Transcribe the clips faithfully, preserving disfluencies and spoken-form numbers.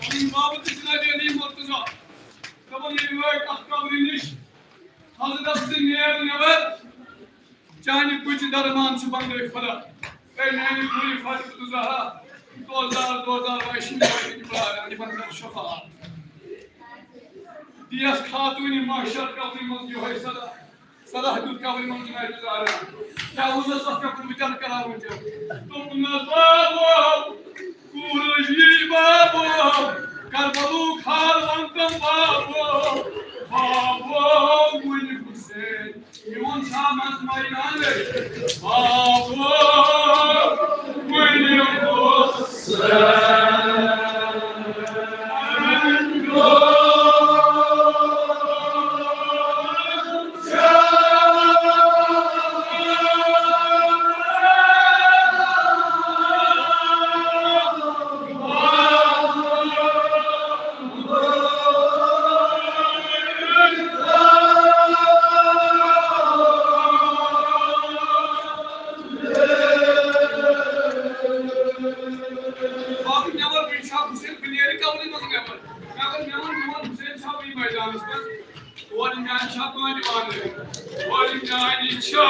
امہِ باپتھ چھِ جناب علی مرتضیٰ دپان، ییٚلہِ وٲتۍ اتھ قبرِ نِش، حضرت سٕنٛدۍ نیر نٮ۪بر، چانہِ بُتھِ درمان چھُ بندے خدا۔ اے میانہِ بُرِ فاطمہ الزہرا، دوزار دوزار ویشن ویشن باران، یِمن کر شفاعت۔ دیس خاتوٗنہِ محشر قبرِ منٛز یِہوٚے صدا۔ صدا دیُت قبرِ منٛز جناب زہرا۔ کیٛاہ ووٚننس اتھ، کیٛاہ کوٚر بہٕ تیٚلہِ کران وٕنکیٚن؟ دوٚپنس، بابو، کوٗر ٲس یی بابو، کربلُک حال ونتم بابو، بابو، وٕنہِ حسین۔ میون چھا منٛز مٲیِل اندر؟ بابو، ؤنِو حسین۔ باقٕے مےٚ ووٚن، وٕنہِ چھا حُسین، بہٕ نیرٕ قبرِ منٛز نٮ۪بر۔ مےٚ ووٚن، مےٚ ووٚن، میون حُسین چھا وٕنہِ مٲدانَس منٛز؟ اورٕ نیران چھا بانہِ وانہٕ؟ اورٕ نیران چھا؟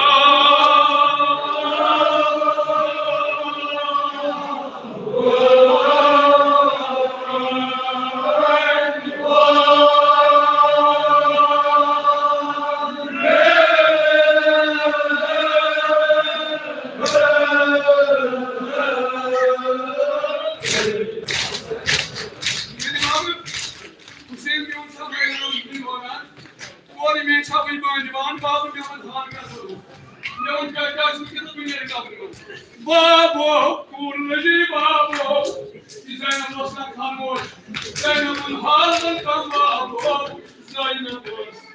حسین میون چھا وۄنۍ روزمٕتۍ روزان؟ کورِ مےٚ چھا وٕنہِ بانہِ وان؟ بابہٕ مےٚ وَن ہان کیٛاہ ضروٗرت؟ مےٚ ووٚن، کیٛاہ، کیٛاہ چھُ وٕنکیٚنَس وٕنہِ نیرِ قبرِ منٛز؟ بابو، کوٗر لٔجی بابو۔ یہِ زینب ٲس نہ خاموش۔ زینبُن حال ووٚن تٔمۍ بابو۔ زینب ٲس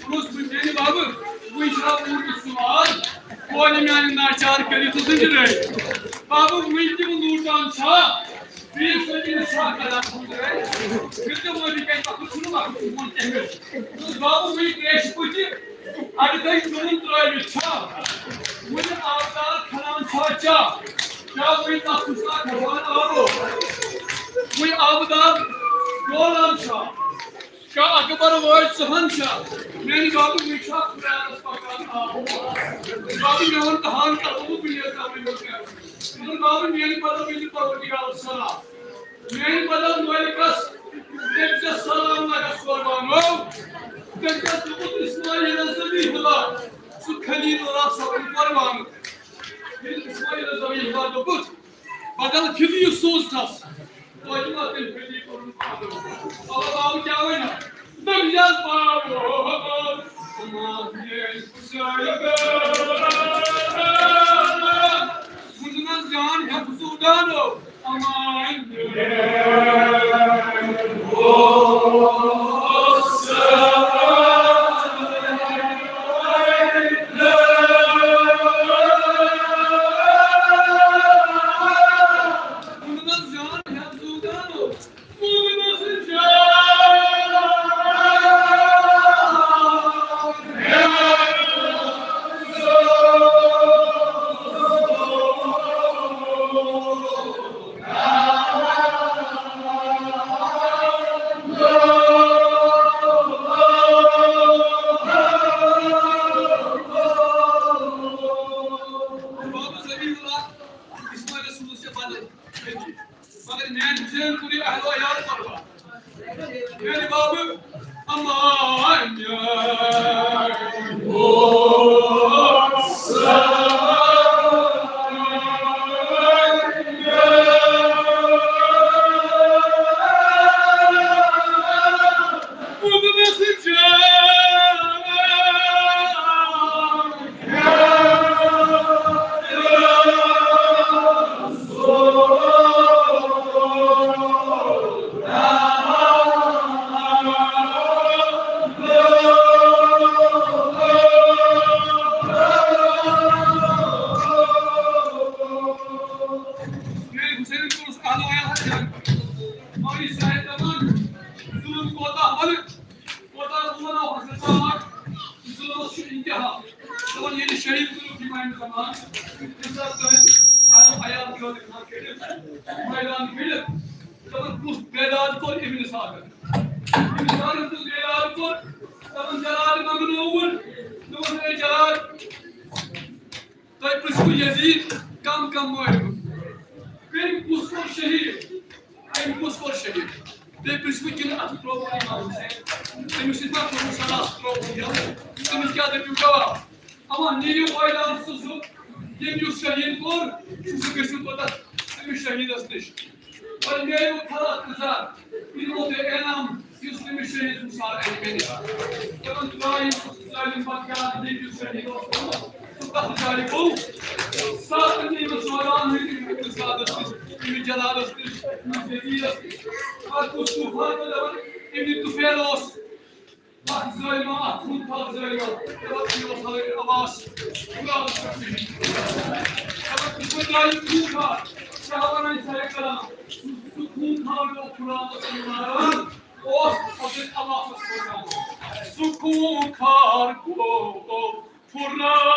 کُس بہٕ میانہِ بابہٕ، وٕنہِ چھا ووتمُت سُہ وار؟ کورِ میانہِ ناچار کٔرِتھ ژٕ زِندٕ رٲوِتھ۔ بابہٕ، وٕنہِ تہِ بہٕ لوٗٹان چھا؟ بیٚیہِ سۭتۍ نہٕ چھا کران ہمدردی؟ مےٚ تہِ ووٚن یہِ کَتہِ پَتہٕ چھُنہٕ وقت، ووٚن تٔمۍ۔ دوٚپُس، بابہٕ، وٕنہِ ترٛیشہِ پُتہِ اَڈٕ گٔے چوٗن ترٛٲوِتھ چھا؟ وٕنہِ آبدار کھنان چھا چا؟ کیٛاہ وٕنہِ تَتھ چھُ سا کھسان آبو؟ وٕنہِ آبدار ڈولان چھا؟ کیٛاہ اکبر وٲج ژٕہن چھا؟ میانہِ بابہٕ، وٕنہِ چھا خدایس پکان آبو؟ بابہٕ، مےٚ ووٚن تہان کرو بہٕ یہِ کرٕ یہِ کرٕ۔ مگر بابہٕ، میانہِ بدل مےٚ دِ پروردگارس سلام۔ میانہِ بدل مٲلکس، تٔمۍ ژےٚ سلام لگس قربانو۔ تٔمۍ ژےٚ دوٚپُتھ اسماعیل ذبیح اللہ، سُہ خلیل اللہ صٲبُن قربان۔ ییٚلہِ اسماعیل ذبیح اللہ دوٚپُتھ، بدل فدی سوزتھس، توتہِ ما تٔمۍ فدی کوٚرُن پانہٕ؟ بابا، بابہٕ کیٛاہ وَنہِ؟ دٔپۍ یَس بابو، وُنہِ نہٕ جان ہٮ۪تھ زُو ڈانو۔ بابا ذبیح اللہ، اسماعیل رسول سے بدل۔ مگر میانہِ حسین کُنہِ اہل و عیال پروا۔ میانہِ بابہٕ امان۔ میٲنۍ حسین کوٚرُس اہل و عیال حظ جان۔ اور یہِ شاید دَپان، ظُلُم کوتاہ وَلہٕ، کوتاہ وَنو حضرت پاک، ظُلمَس چھُ انتہا۔ دَپان، ییٚلہِ شہیٖد کوٚرُکھ یہِ میانہِ زمان، ییٚمہِ ساتہٕ تُہۍ اہل و عیال قٲدر خان کٔڑِتھ، مٲدان کٔڑِتھ، دَپان، کُس بیدار کوٚر ابن سعدَن؟ ابن سعدَن کُس بیدار کوٚر؟ دَپان، جلال منٛگنووُن۔ دوٚپُن، اے جلال، تۄہہِ پرٛژھوٕ یزید کم کم مٲرِو؟ کٔمۍ کُس کوٚر شہیٖد؟ أمۍ کُس کوٚر شہیٖد؟ بیٚیہِ پرٛژھوٕ کِنہٕ اَتھ ترٛووُن امام حسین؟ تٔمِس سۭتۍ ما کوٚروٕ سلاح، ترٛووُن یَلہٕ؟ تٔمِس کیٛاہ دٔپِو جواب؟ اَما نیٖرِو پٲیدان سُہ زُو، ییٚمۍ یُس شہیٖد کوٚر، سُہ گٔژھِو پَتہٕ تٔمِس شہیٖدَس نِش۔ اور مےٚ یِیو خلق تہٕ زر، یہِ دِمو تۄہہِ انعام، یُس تٔمِس شہیٖد سُنٛد سار اَتہِ کَرِ۔ دَپان ترٛایہِ ظٲلِم پَتہٕ کَران بیٚیہِ یُس شہیٖد اوس گوٚمُت، سُہ کَتھ جایہِ گوٚو؟ سَتھ نِمہٕ سوران ہٕنٛدۍ أمِس زادَس نِش، أمِس جلالَس نِش، أمِس جزیٖرَس نِش۔ پَتہٕ کُس طوٗفان تہٕ دَپان، أمِس طُفیل اوس۔ اکھ ظٲلما، اکھ خون خار ظٲلما، دَپان، یہِ اوس حضرت عباس، خداوَس پٮ۪ٹھ شہیٖد۔ دَپان، یہِ گوٚو جایہِ خون خار، شاہ وَنان سارے کلام، سُہ، سُہ خون خار گوٚو خداوَس پٮ۪ٹھ ماران، اوس حضرت عباسَس پٮ۪ٹھ ماران۔ سُہ خون خار گوٚو فرات۔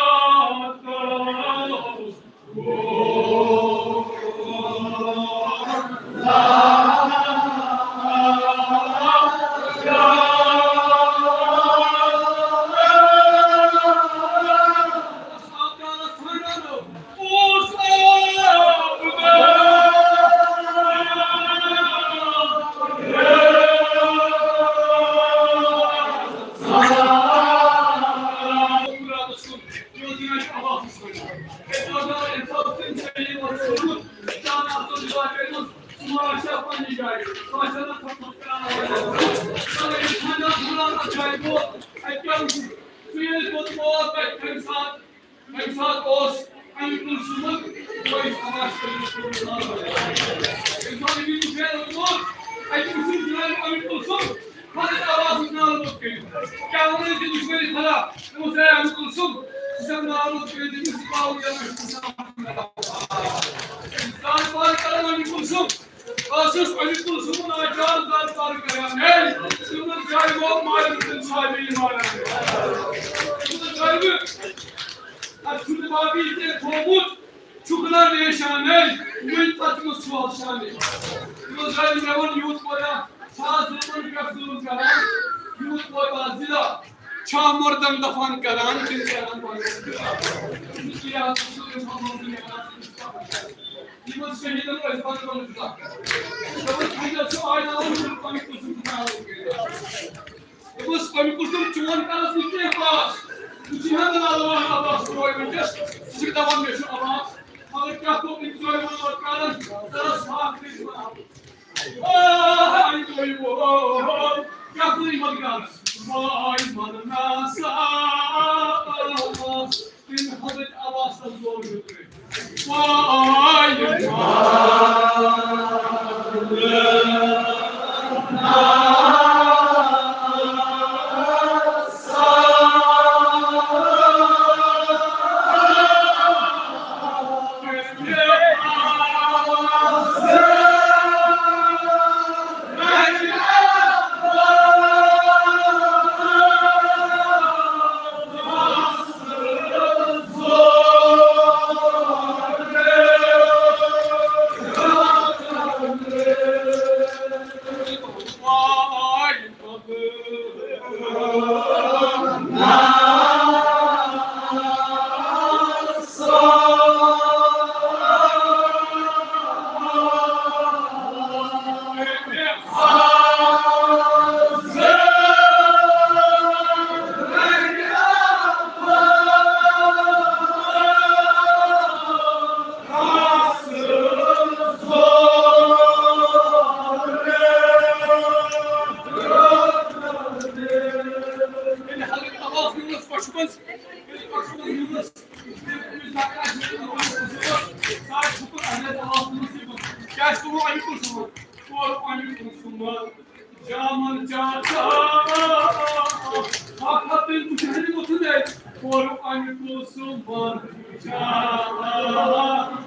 تَمہِ ساتہٕ اوس اَمہِ کُلثومُک کویس آواز کٔرِتھ۔ تٔمۍ ساتہٕ ییٚلہِ یہِ فیل اوس، اَتہِ وُچھُن جناب اَمہِ کُلثوم۔ آواز نالوت کٔرِتھ۔ کیٛاہ وَنو أسۍ دُشمنی خلاف؟ دوٚپُس، اے اَمہِ کُلثوم، ژٕ چھَکھ نالوت کٔرِتھ، دِژمٕژ ژٕ پاوُن یَتھ پٮ۪ٹھ ژٕ سَمکھ۔ زار پار کران اَمہِ کُلثوم۔ بہٕ اوسُس اَمہِ کُلثومُن آچار زار پار کران۔ ہے، تِمَن جایہِ گوٚو مالِک تہٕ صاحبِ ایمان۔ تِمَن جایہِ گوٚو اَتھ چھُنہٕ باقٕے کینٛہہ تھوٚومُت، چھُکھ نا ریشانے، وٕنۍ پتہٕ مہ چھُ آز شانے۔ یِمو زَنہِ مےٚ ووٚن، یوٗت کوتاہ چھا ظُلمَن پٮ۪ٹھ ظُلُم کران، یوٗت کوتاہ ضِلع چھا مُردَن دفن کران، کِنہٕ کران پنُن ضِلع؟ یِمَن شہیٖدَن ٲسۍ بَنٛد گٔمٕتۍ ضِلع۔ دوٚپُن، وٕنکٮ۪س چھُ آیہِ ناوُن، پنٕنۍ قٕسمت تھاوُن کٔرِتھ۔ دوٚپُس، اَمہِ قٕسم چون کَرَس نہٕ کینٛہہ پاس۔ وٕچھِو حظ، اللہ عباس روے وٕنکیٚس۔ ژٕ چھُکھ دَپان، مےٚ چھُ عباس۔ مگر کیٛاہ گوٚو، أمۍ ژورِ منٛز ووت کَرَس، کَرَس ہاکھ ترٛیش بَناوُن۔ آے گوٚو یہِ ووت، کیٛاہ گوٚو یہِ ووت کَرَس؟ واے مَرنَس آس۔ تٔمۍ حضرت عباسَس زور ہیوٚت۔ کیٛاہ چھُ گوٚمُت اَمہِ کُن سُمبل؟ کوٚر اَمہِ کُن سُمبل۔ جامن چاچا، اکھ ہتھ تہٕ وُہ ہَن ووٚتھُن اَتہِ۔ کوٚر اَمہِ کُن سُمبل۔ جامن چاچا۔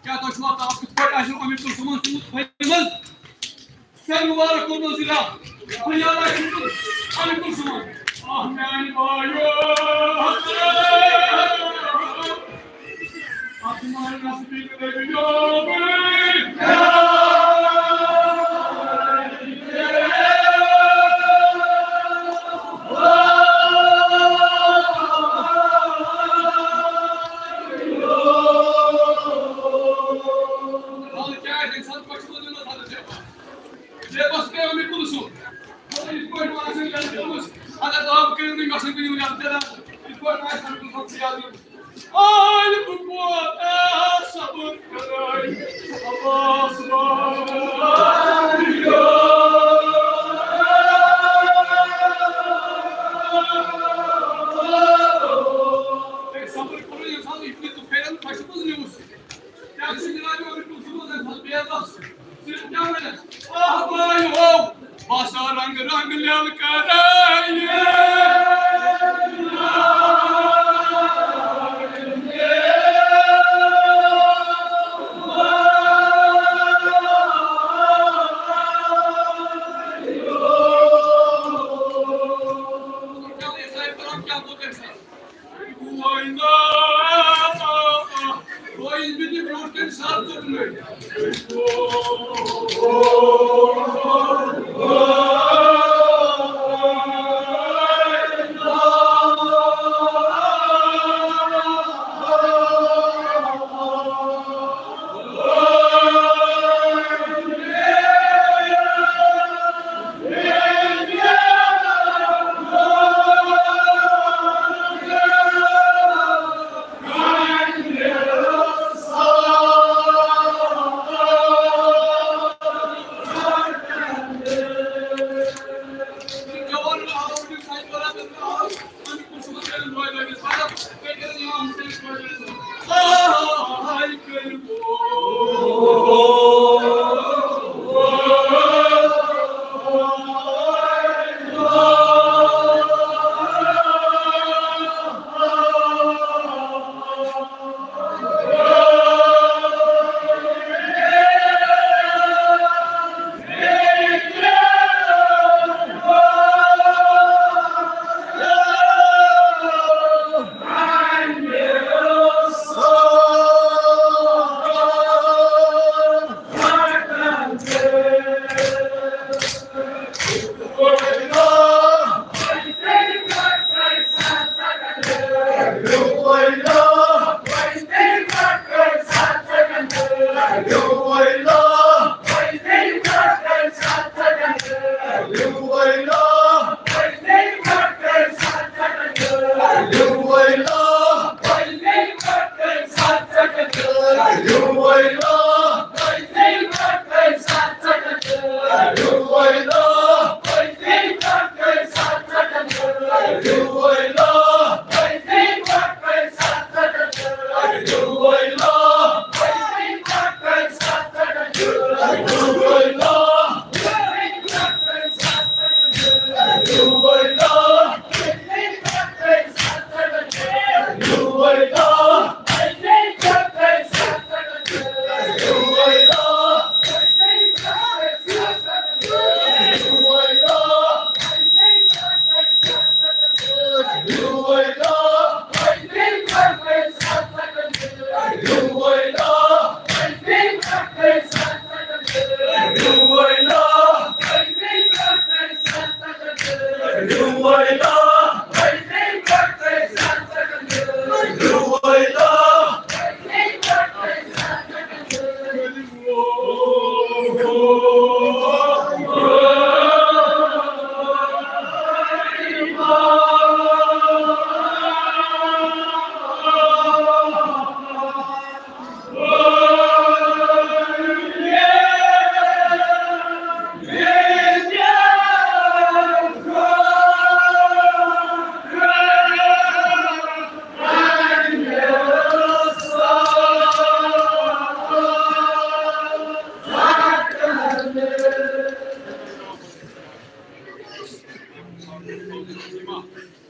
کیٛاہ تۄہہِ چھُوا تاپھ؟ کِتھ پٲٹھۍ آسیو اَمہِ کُن صُبحن تیوٗت پھٔلۍ منٛز؟ سر مبارک کوٚرمُت ضلع۔ بہٕ یاد آسہِ نہٕ اَمہِ کُن صُبحن۔ آہ، میٛانہِ بایو۔ اَتھ مانَس بیٚیہِ رٔبۍ ڈوبٕلۍ۔ وَلہٕ کیٛاہ آسہِ اِنسان پَتہٕ چھُ وَنان حضرت جواب۔ ہے، بس کٔرِو مےٚ کُن سُہ۔ مطلب، یِتھ پٲٹھۍ وَنان چھِ یَتھ گٔمٕژ، اگر دَب کٔرِو نہٕ، مےٚ سۭتۍ ؤنِو یَتھ کَران۔ یِتھ پٲٹھۍ وَنان چھِ یَتھ گٔمٕژ، یاد یُن۔ آے بہٕ کوتاہ صبر کَرٕ، عباس بابا۔ ہے، صبر کٔرِو، ییٚمہِ ساتہٕ یِتھُے ژٕ پھیرَن، تۄہہِ چھُ پوٚز نِوٕز۔ کیٛاہ چھُ جناب، اَمِکۍ کُن صُبحس اَمہِ ساتہٕ بے عزت؟ صرف کیٛاہ وَنان؟ آہ بایو، باسان رنٛگ رنٛگ لیل کرے۔ کیٛاہ گوٚو تَمہِ ساتہٕ؟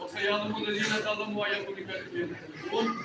وسيعلم الذين ظلموا أي منقلب ينقلبون.